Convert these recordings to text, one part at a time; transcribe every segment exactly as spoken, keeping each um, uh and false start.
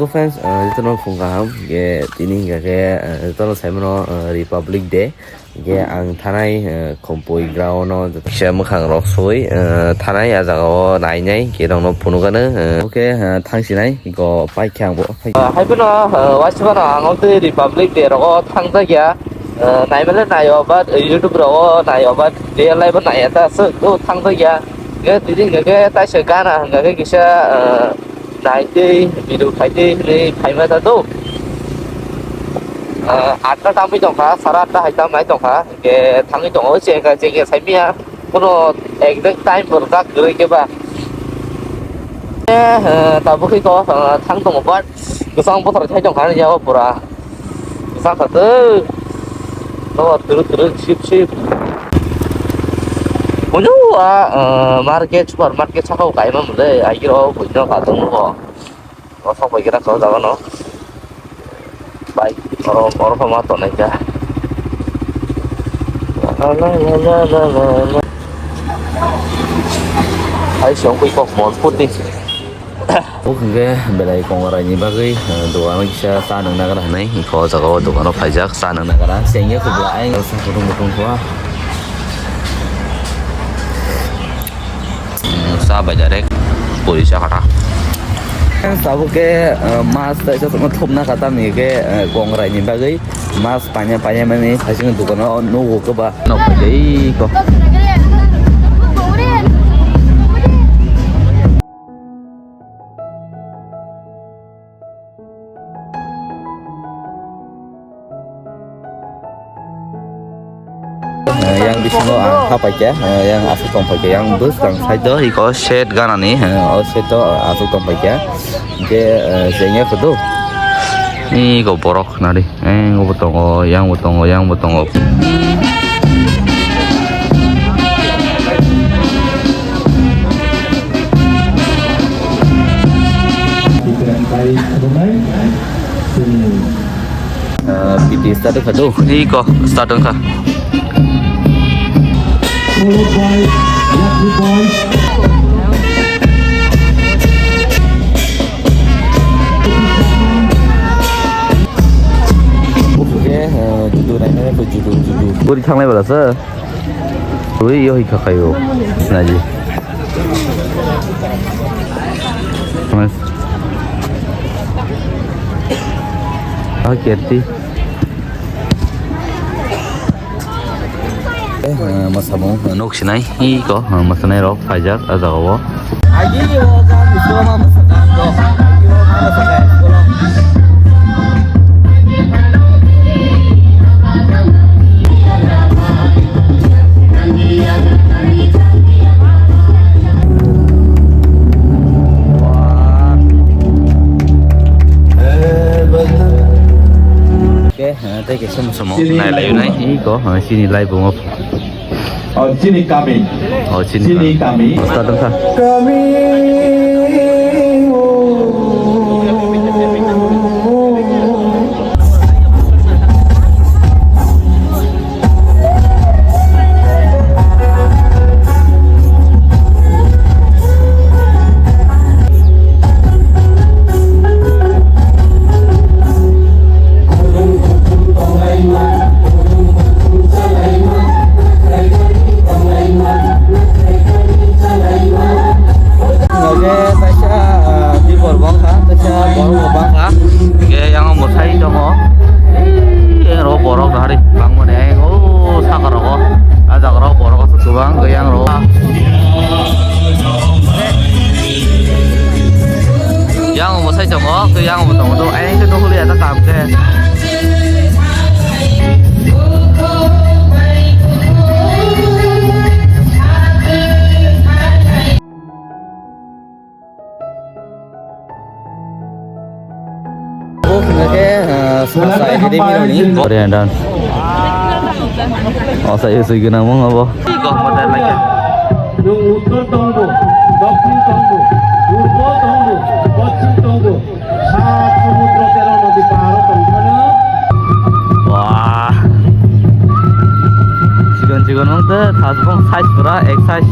Friends, uh, jotono phung kaham, ge tini hingka khe, uh, jotono saimano, uh, Republic Day, ge ang thanai, uh, Khompui ground o joto kisa mwkhang rok sui, uh, thanai a jaga o nainai, ge rok no phunukano, uh, oke, uh, thangsinai, go pai khe ang bo. Uh, hai phano, uh, waisa phano ang o twi Republic Day rogo thangjakya, uh, naimale naio, but YouTube rogo naio, but real life o naiya ta aswk, o thangjakya, ge tini hingka khe taisa gana hingka khe kisa, uh, Naitwi, video khaitwi hinwi phaima ta do. Ah, atta tangwi tongkha, sara atta hai tangwi tongkha. Hingke thangwi tongo, chengkha, chengkha saimanya. Kuno exact time bo rijak kwrwi khe ba. Eh, eh, tabukhe ko, eh, thang tongo, but kwchang bothor khai tongkha ani yago pura. Bwsa kha twi. Nogo twrwk twrwk sip sip. Hwnwi a, uh, market, super market saka o kaima mwnwi. Agiro buino ka tongmo. O sok bai kira kau jaga no. Bai, oro, oro ma tonai kha. La, la, la. Hai song kui kok mon put ni. O hwnkhe belai kongrai ni bagwi, eh, dogano kisa cha nungna gra hinwi, iko o jaga o dogano phaijak cha nungna gra. Chengya kubla ayang sa kutung kutung kua. Mm, cha bai direct pori cha kata. Tabuk khe, eh, mas kaisa thopna kha tamni khe, eh, kongrai ni bagwi mas panya panya mani thaising dogano nugo kwba. Nok phaijai ko. Eh, yang bisingo ang hapaikha, eh, yang aswk tongpaikha, yang bwskang side o iko shed ganani, eh, o shed o aswk tongpaikha. Hingke, eh, chengya kudu. Iko borok nari. Ang bo tongo, yang bo tongo, yang bo tongo. Ah, P T start wngkha do. Iko start wngkha. Followed by Lucky Boys. Oke, eh, judo nainai, judo, judo. Bori thanglai bala sa. Ui, yo, hika kayo. Naji. Mas. Ah, Kerti. Eh, mwsamung nuk sinai, iko, eh, mwsanairok phaijak ah jagao. Ke, eh, tei kaisa mwsamung nailaio nai, iko, eh, chini laibungo. Oh, chini kami. Oh, chini kami. Start wngkha. Kami. Oke, kaisa, ah, bibor bangkha, kaisa borok bo bangkha. Hingke yang mwsai tongo. Ei, oro borok hari bangmani, o saka rogo. Ah jaga rok borok aswk kwbang, yang rok. Yang bo sai tongo, yang bo tongo, ayang khe nukuli ya ta kam khe. Bo hwnga khe, ah, Sasa Academy rokni. Korean dance. O sa yusui gwnang mung abo. Nwng uttor tongbo, dokhin tongbo, purbo tongbo, poschim tongbo, sat somudro tero nodi paro tongphano. Wah. Chikon chikon wngte thasbong size pura ek size.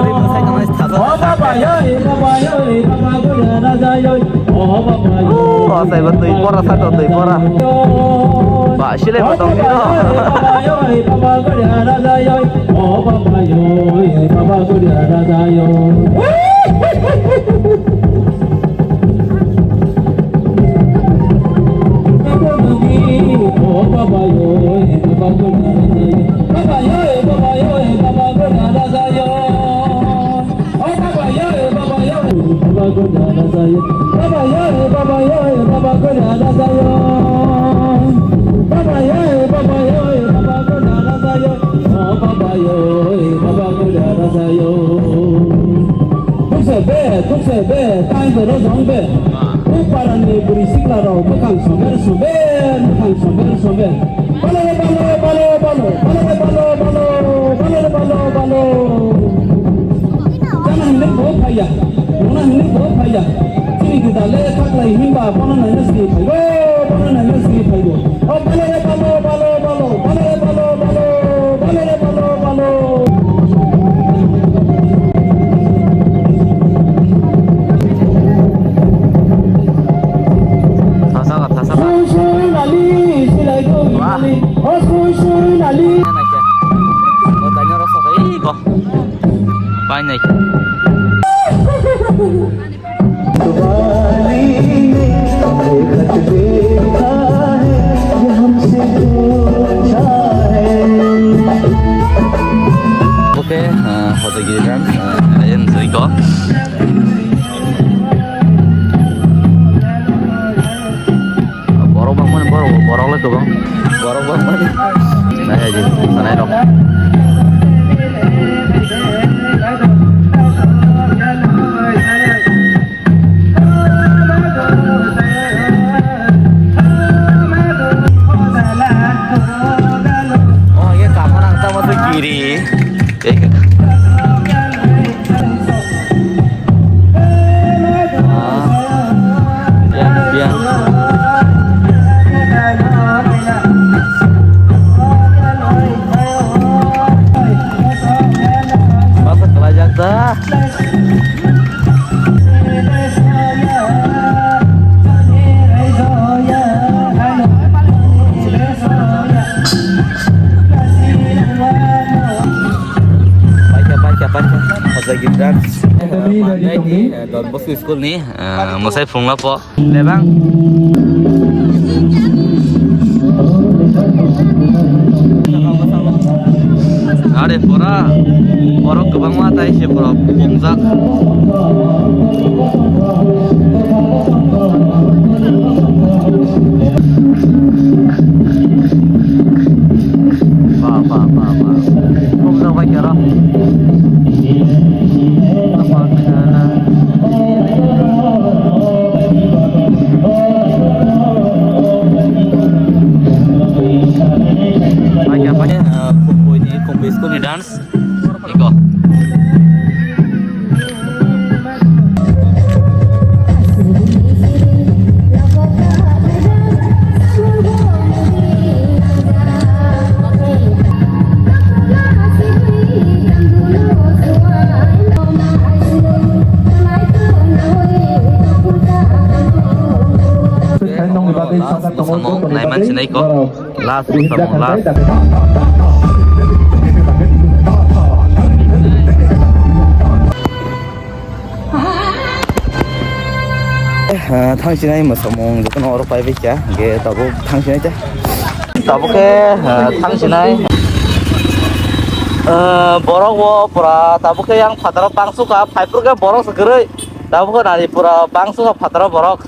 Bwrwi mwsai tongmani thasa. O baba yo, baba yo, baba gura raja yo. O baba yo. O, asai bo twi pora sa to twi pora. Ba, silai bo tong dino. Baba yo, baba gura raja yo. O baba yo, baba gura raja yo. Thukse be, thukse be, tai doro jong be. O parani bwrwi sikla rok bwkhang sober sober, bwkhang sober sober. Balo, balo, balo, balo. Chana hinwi bo phaiya, nona hinwi bo phaiya. Chini gita le khaklai hinba bono naina sini phaibo, bono naina sini phaibo. O balo, balo, balo, balo, balo, balo, balo, balo, balo, balo. Thasa ka, thasa ka. Sui sui nali, silai do nali. O sui sui nali. Naikhe. O tanya rasa ka, ih, ko. Pai naikhe. Oke, eh, Hojagiri dance, eh, ayam Zoiko. Borok bangmani, borok, borok le kwbang. Borok bangmani. Nai hai di, sanai rok. Oh, ye kamar ang tamo tu kiri. Ah, biang, biang. Masa kelajak dah. Paikha, paikha, paikha. Hojagiri dance. Academy ready to meet. Don Bosco School ni, eh, mwsai phunukma po. Lebang. Are pura borok kwbangma tai se borok bongjak. Ba, ba, ba, ba. Bongjak bai khe aro. Paikha, paikha, eh, Khumpui ni, Khumpui school ni dance. Iko. Last, nai man sinai ko. Last, last. Eh, thang sinai mo samung jotono oro pai bai kya. Ge tabuk thang sinai te. Tabuk ke, eh, thang sinai. Eh, borok wo pura tabuk ke yang phataro bangsu ka, phaipur ke borok se kwrwi. Tabuk ke nari pura bangsu ka phataro borok.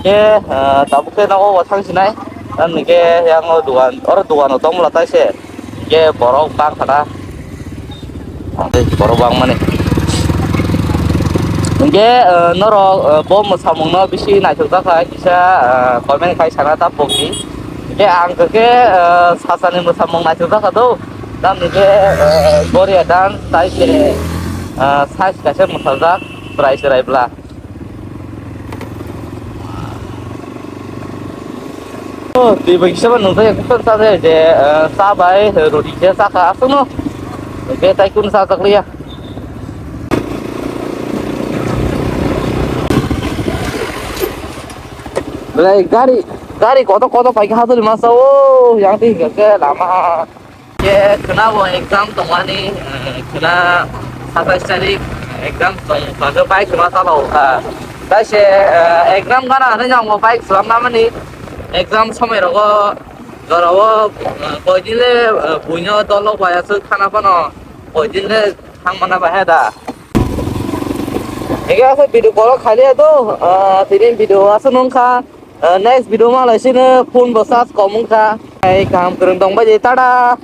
Ke, eh, tabuk ke nogo wo thang sinai. Nang ke yang o dugan, oro dugan o tong mula tai se. Ke borok bang khata. Tei borok bangmani. Hingke, eh, norok, eh, bo mwsamungno bisi naithokjak hai kisa, eh, comment khai sana ta pokdi. Ke ang ke, eh, sasani mwsamung naisajak kha do. Tamni ke, eh, Goria dance tai se, eh, size kaisa mwsajak, chwrai chwrai bla. Oh, twi bai kisa ba nungjakya, kisa sa de je, eh, sa bai, eh, roti je sa kha aswkno. Be tai kun sa jak liya. Belai gari, gari kotor kotor paikha hatuli masa o, yang twi hingkha khe lama. Khe khwna bo exam tongmani, eh, khwna satais tarik exam tong, tongkhe bike khwna chalao kha. Tai se, eh, exam gana hinwi ang bo bike swlamna mani exam somoi rogo jorao, eh, koi din le, eh, buino dolo bai aswk khana phano koi din le thang mana bai ha da. Hingke aswk video call khailiya do, ah, tini video aswk nung kha. Ah, next video ma lai sino phone bo charge kom wng kha. Ai kaham kwrwng tong bai di, tata.